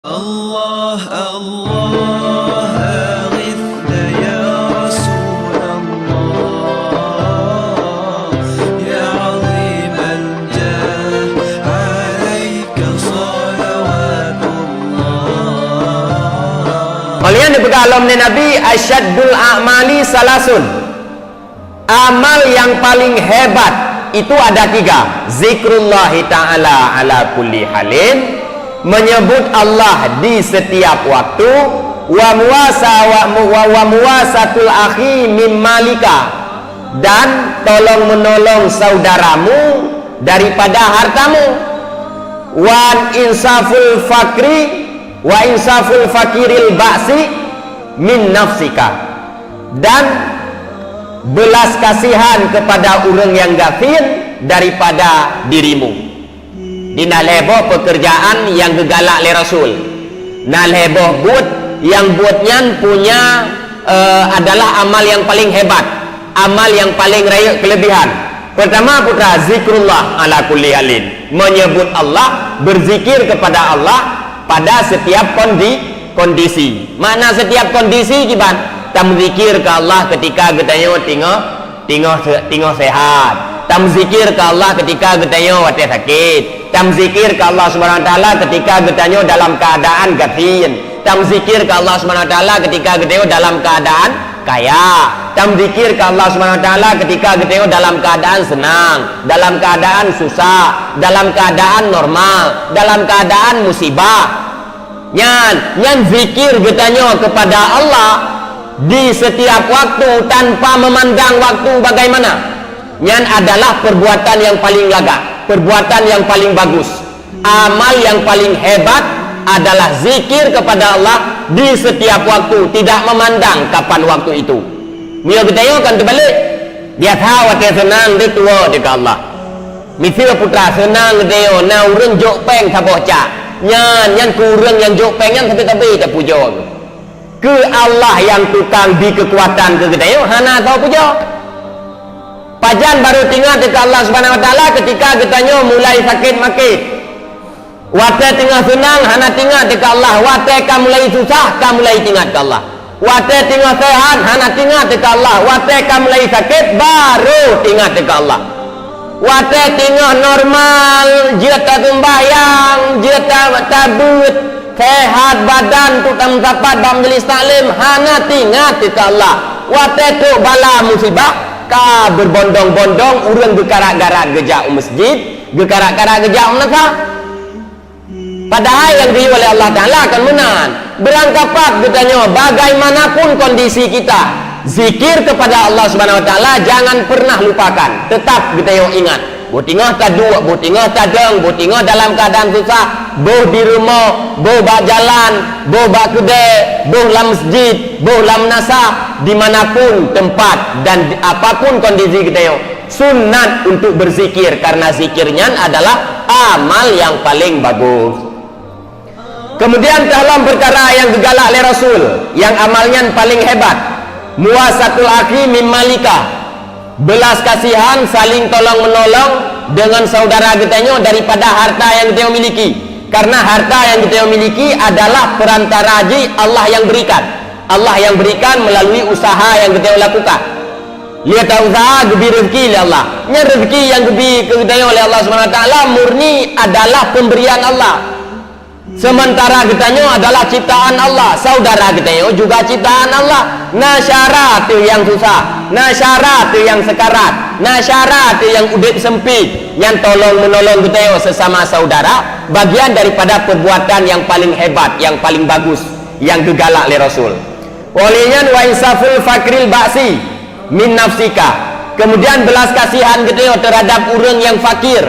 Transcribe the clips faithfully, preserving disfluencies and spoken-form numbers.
الله الله أغثنا يا رسول الله، يا عظيم الجاه عليك صلوات الله. Oleh nyan dipeugah lom lé Nabi, "Asyaddul a'mali salasun." Amal yang paling hebat itu ada tiga. Zikrullahi ta'ala ala kulli halin, menyebut Allah di setiap waktu, wa muwasa-, wa mu-, wa, wa muwasatul akhi mimmalika, dan tolong menolong saudaramu daripada hartamu, wa insaful fakri, wa insaful fakiril ba'si min nafsika, dan belas kasihan kepada ureuëng nyang gasien daripada dirimu. Di na lhée boh pekerjaan nyang geugalak lé Rasul. Na lhée boh buet nyang buet nyan punya, eh, adalah amal nyang paling hebat, amal nyang paling rayeuk kelebihan. Pertama, putra, zikrullah ala kulli halin, menyebut Allah, berzikir kepada Allah pada setiap kondi-, kondisi. Makna setiap kondisi kiban, tamzikir keu Allah ketika geutanyoe tingoh, tingoh se-, tingoh sehat. Tamzikir keu Allah ketika geutanyoe watée sakét. Tamzikir keu Allah Subhanahu wa Taala ketika geutanyoe dalam keadaan gasien. Tamzikir keu Allah Subhanahu wa Taala ketika geutanyoe dalam keadaan kaya. Tamzikir keu Allah Subhanahu wa Taala ketika geutanyoe dalam keadaan senang, dalam keadaan susah, dalam keadaan normal, dalam keadaan musibah. Nyan, nyan zikir geutanyoe kepada Allah di setiap waktu tanpa memandang waktu bagaimana. Nyan adalah perbuatan yang paling lagak, perbuatan yang paling bagus. Amal yang paling hebat adalah zikir kepada Allah di setiap waktu, tidak memandang kapan waktu itu. Meunyoe geutanyoe kan teubalek, biasa watée seunang deuh tuwoe teuka Allah. Miseue putra seunang geutanyoe na ureuëng jok péng saboh cak. Nyan, nyan keu ureuëng nyang jok péng nyan sabe-sabe tapujoe. Keu Allah nyang tukang bi keukuatan keu geutanyoe hana soe pujoe. Pajan barô tingat teuka Allah Subhanahu wa Taala ketika geutanyoe mulai sakét maké. Watée teungoh seunang hana tingat teuka Allah, watée ka mulai susah ka mulai tingat keu Allah. Watée teungoh sehat hana tingat teuka Allah, watée ka mulai sakét barô tingat teuka Allah. Watée teungoh normal, jeuet taseumbahyang, jeuet ta-, tabeuet, sehat badan untuk tameusapat bak majelis taklim, hana tingat teuka Allah. Watée trok bala musibah, ka beubondong-bondong ureuëng geukarat-karat geujak u meuseujid, geukarat-karat geujak u meunasah. Padahai nyang geuyue lé Allah Taala kon meunan. Beurangkapat geutanyoe, bagaimanapun kondisi kita, zikir kepada Allah Subhanahu wa Taala jangan pernah lupakan. Tetap geutanyoe ingat. Boh teungoh taduek, boh teungoh tadong, boh teungoh dalam keadaan susah, boh di rumoh, boh bak jalan, boh bak keudée, boh lam meuseujid, boh lam meunasah, dimanapun tempat dan di-, apapun kondisi geutanyoe. Sunat untuk berzikir, karena zikir nyan adalah amal yang paling bagus. Kemudian dalam perkara nyang geugalak lé Rasul, nyang amal nyan paling hebat, muwasatul akhi mimmalika, belas kasihan, saling tolong menolong dengan saudara geutanyoe daripada harta nyang geutanyoe miliki. Karena harta nyang geutanyoe miliki adalah perantara jih Allah nyang berikan. Allah nyang berikan melalui usaha nyang geutanyoe lakukan. Lé ta usaha geubi rezeki lé Allah. Nyan rezeki nyang geubi keu geutanyoe lé Allah Subhanahu wa Taala murni adalah pemberian Allah. Sementara geutanyoe adalah ciptaan Allah, saudara geutanyoe juga ciptaan Allah. Na syara teuh nyang susah, na syara teuh nyang sekarat, na syara teuh nyang udeb sempit. Nyan tolong menolong geutanyoe sesama saudara, bagian daripada perbuatan nyang paling hebat, nyang paling bagus, nyang geugalak lé Rasul. Oleh nyan, wa insaful fakiril ba'si min nafsika. Kemudian belas kasihan geutanyoe terhadap ureuëng nyang fakir,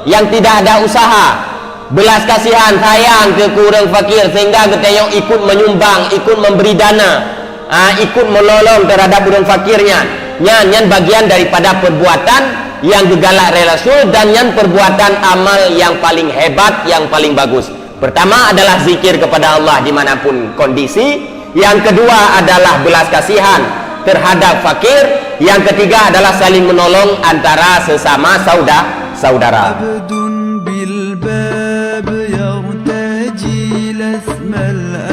nyang tidak ada usaha. Belas kasihan, sayang keu, keu ureuëng fakir sehingga geutanyoe ikut menyumbang, ikut memberi dana, ah, ikut menolong terhadap ureuëng fakir nyan. Nyan, nyan bagian daripada perbuatan nyang geugalak lé Rasul dan nyan perbuatan amal nyang paling hebat, nyang paling bagus. Pertama adalah zikir kepada Allah di mana pun kondisi. Yang kedua adalah belas kasihan terhadap fakir. Yang ketiga adalah saling menolong antara sesama sauda-, saudara. عبد بالباب يرتجي لسنا Mel